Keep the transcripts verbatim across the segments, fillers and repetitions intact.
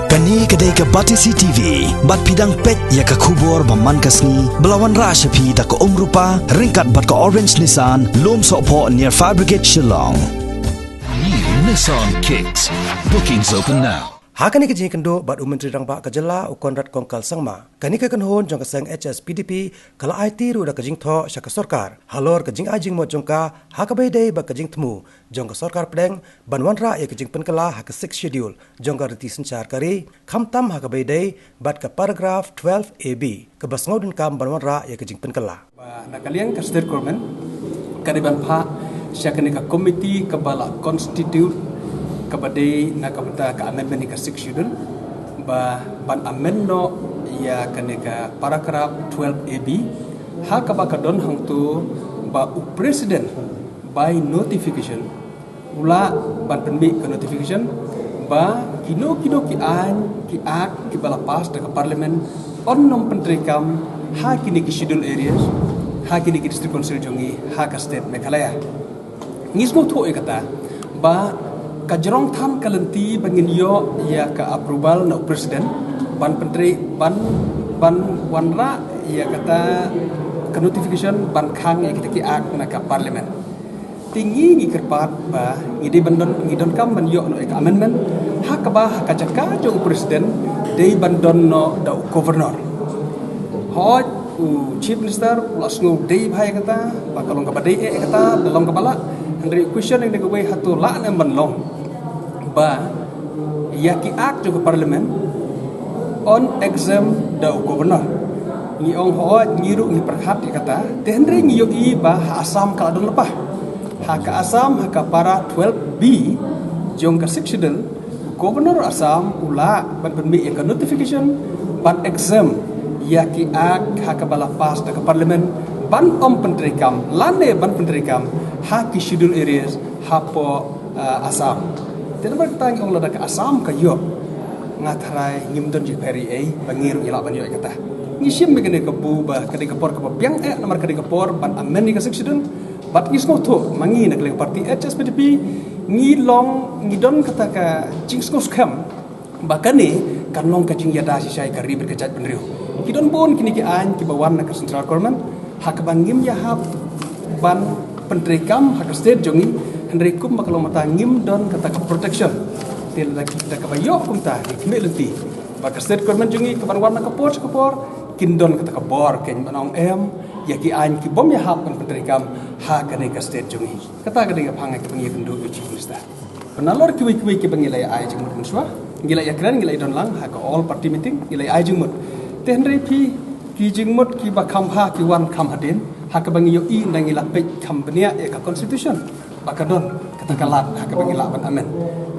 Kane ka dei ka Batesi T V, bad phi dang peit ïa ka khubor ba man ka sngi, ba la wanrah sha phi da ka Umrupa, ryngkat bad ka Orange Nissan, Lumsohphoh near Fire Brigade Shillong. New Nissan Kicks. Bookings open now. Ha kane ka jingïakynduh bad u Myntri Rangbah ka jylla u Conrad Kongkal Sangma, kane ka kynhun jong ka seng H S P D P ka la aiti ruh da ka jingthoh sha ka sorkar halor ka jingai jingmut jong ka, ha kaba ïadei bad ka jingthmu jong ka sorkar pdeng ban wanrah ïa ka jingpynkylla ha ka Sixth Schedule jong ka riti synshar ka ri, khamtam ha kaba ïadei bad ka paragraph twelve A B kaba sngewdonkam ban wanrah ïa ka jingpynkylla. Ba na ka liang ka state government ka dei ban phah sha kane ka committee kaba la constitute, kaba dei na ka bynta ka amendment ïa ka Sixth Schedule, ba ban amend noh ïa kane ka paragraph twelve A B, ha kaba ka don hangto ba u president by notification u lah ban pynmih ka notification ba kino kino ki aiñ, ki act kiba la pass da ka parliament yn ym pyntreikam ha kine ki schedule areas, ha kine ki district council jong ngi ha ka state Meghalaya. Ngi sngewthuh ïa kata ba ka jrong than ka lynti ba ngin ïoh ïa ka approval na u president ban pyntrei, ban, ban wanrah ïa kata ka notification ban khang ïa kita ki act na ka parliament. Te ngi ngi kyrpad ba ngi dei ban don, ngi donkam ban ïoh noh ïa ka amendment, ha kaba ha ka jaka jong u president dei ban don noh da u governor. Hooid, u chief minister u la sngew dei bha ïa kata, ba ka long kaba dei eh ïa kata, da long kaba lah. Hynrei u question ïa kawei, hato lah ne em ban long ba ïa ki act jong ka parliament yn exempt da u governor? Ngi ong hooid, ngi ruh ngi pyrkhat ïa kata. Te hynrei ngi ïohi ba ha Assam ka la don lypa. Ha ka Assam, ha ka para twelve B jong ka Sixth Schedule, u governor Assam u lah ban pynmih ïa ka notification ban exempt ïa ki act ha kaba la pass da ka parliament ban ym pyntreikam lane ban pyntreikam ha ki schedule areas hapoh, ah, Assam. Te namar kata ngi ong lada ka Assam ka ïoh, nga tharai ngim don jingpher ei ei ba ngi ruh ngi lah ban ïoh ïa kata. Ngi shim ïa kane ka bu ba ka dei ka por kaba biang eh namar ka dei ka por ban amend ïa ka Sixth Schedule. Bad ngi sngewthuh ma ngi na ka liang party H S P D P ngi long, ngi don kata ka jingsngewskhem ba kane kan long ka jingïada shisha ïa ka ri bad ka jaitbynriew. Ki don bun kine ki aiñ kiba wan na ka central government ha kaba ngim ïahap ban pyntreikam ha ka state jong ngi, hynrei kumba ka long mynta ngim don kata ka protection. Te lada ki, da kaba ïoh kumta, ngi khmih lynti ba ka state government jong ngi kaban wan na ka por sha ka por kin don kata ka bor keiñ ban ong em ïa ki aiñ ki bym ïahap ban pyntreikam ha kane ka state jong ngi. Kata ka dei ka phang kaba ngi ïakynduh ïa u chief minister. Ba nalor kiwei kiwei kiba ngi la ïa ai jingmut mynshuwa, ngi la ïa kren, ngi la ïa don lang ha ka all party meeting, ngi la ïa ai jingmut. Te hynrei phi, ki jingmut kiba kham bha ki wan kham hadien, ha kaba ngi ïohi ynda ngi la peit kham bniah ïa ka constitution ba ka don kata ka lad ha kaba ngi lah ban amend.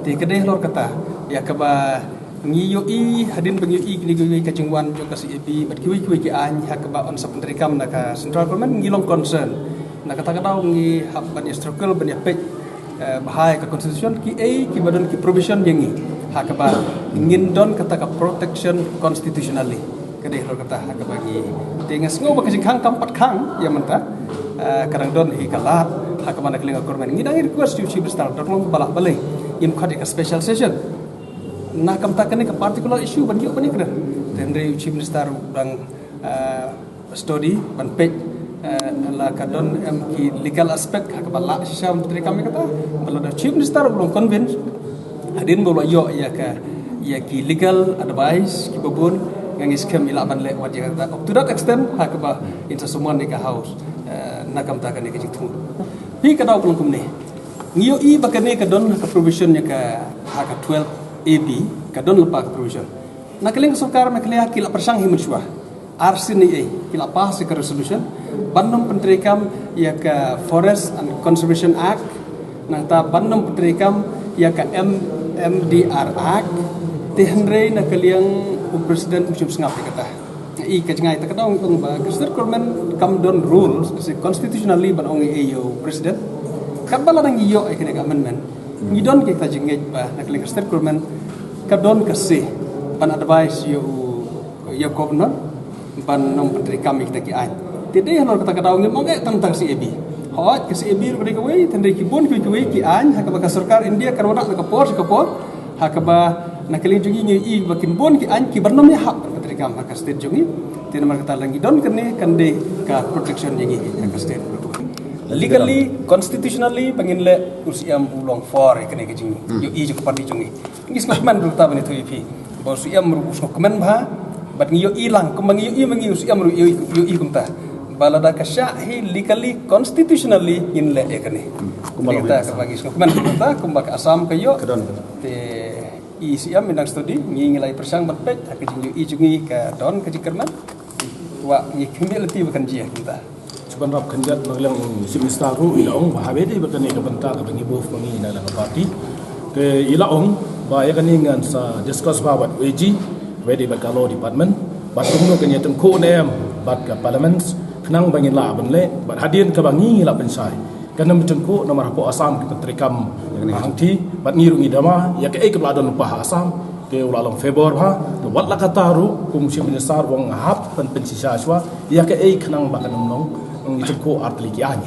Te ka dei halor kata ïa kaba ngi ïohi hadien ba ngi ïohi kine kiwei ka jingwan jong ka C A B bad kiwei kiwei ki aiñ ha kaba yn sa pyntreikam na ka central government, ngi long concern. Na kata ka daw ngi hap ban ïa struggle ban ïa peit, eh, bha ïa ka constitution, kiei kiba don ki provision ïa ngi ha kaba ngin don kata ka protection constitutionally. Ka dei halor kata ha kaba ngi, te nga sngew ba ka jingkhang kam pat khang ïa mynta, eh, ka dang don hi ka lad ha kaba na ka liang ka government. Ngi dang request ïa u chief minister, dang long ba lah balei ngim khot ïa ka special session na ka bynta kane ka particular issue ban ïoh ban ïakren. Te hynrei u chief minister u dang, eh, study ban peit, eh, la ka don em ki legal aspect ha kaba lah shisha ban pyntreikam ïa kata. Ba lada chief minister u long convince hadien ba u la ïoh ïa ka, ïa ki legal advice kiba bun, nga ngeit skhem i lah ban leh wat ïa kata. Up to that extent ha kaba in sa summon ïa ka house, eh, na ka bynta kane ka jingthmu. Phi, ka daw ka long kumne. Ngi ïohi ba kane ka don ka provision ïa ka, ha ka twelve A B ka don lypa ka provision. Na ka liang ka sorkar Meghalaya ki la pyrshang hi mynshuwa. Ar sien ei ei ki la pass ïa ka resolution ban ym pyntreikam ïa ka Forest and Conservation Act, nangta ban ym pyntreikam ïa ka M-, M D R Act. Te hynrei na ka liang u president um shym sngap ïa kata. I ka jngai ta ka dang ong ba ka state government kam don rules, ka state constitutionally ban ong ei ei ïa u president. Katba lada ngi ïoh ïa kane ka amendment, ngi don kita jingngeit ba na ka liang ka state government ka don ka say ban advise ïa u, ïa u governor ban ym pyntreikam ïa kita ki aiñ. Te dei halor kata ka daw ngim ong eh tang tang C A B. Hooid, ka C A B ruh ka dei kawei, te hynrei ki bun kiwei kiwei ki aiñ ha kaba ka sorkar India ka wanrah na ka por sha ka por ha kaba Na ka liang jong ngi ngi i ba kin bun ki aiñ ki ban ym ïahap ka treikam ha ka state jong ngi. Te namar kata lada ngi don kane kan dei ka protection jong ngi ha ka state. Legally, constitutionally ba ngin leh, u Siem u long for ïa kane ka jingïohi jong ka party jong ngi. Ngi sngewkmen ruh kata ban ïathuh ïa phi ba u Siem ruh u sngewkmen bha. Bad ngi ïohi lang kumba ngi ïohi ma ngi, u Siem ruh ïohi, ïohi kumta. Ba lada ka shah hi, legally, constitutionally ngin leh ïa kane. Kumba kata ka ba ngi sngewkmen kumta kumba ka Assam ka ïoh. Te i Siem i nang study, ngi ngi la ïa pyrshang ban peit ha ka jingïohi jong ngi ka don ka jingkyrmen. Wa ngi khmih lynti ba kan jia kumta. Shu ban rap khyndiat na ka liang u Chief Minister ruh i la ong ba haba dei bad kane ka bynta kaba ngi buh ma ngi na ka liang ka party. Te i la ong ba ïa kane ngan sa discuss bha bad u AG, haba dei bad ka law department. Bad kumno kan ïa tyngkhuh ne em bad ka parliament khnang ba ngin lah ban leh bad hadien kaba ngi ngi lah pynshai. Kan ym tyngkhuh namar hapoh Assam ki treikam hangthie bad ngi ruh ngi dama ïa kaei kaba la don lypa ha Assam. Te u la long favour bha, te wat la kata ruh kum u Chief Minister u ong nga hap ban pynshisha shuwa ïa kaei khnang ba kan ym long ngi tyngkhuh ar tylli ki aiñ.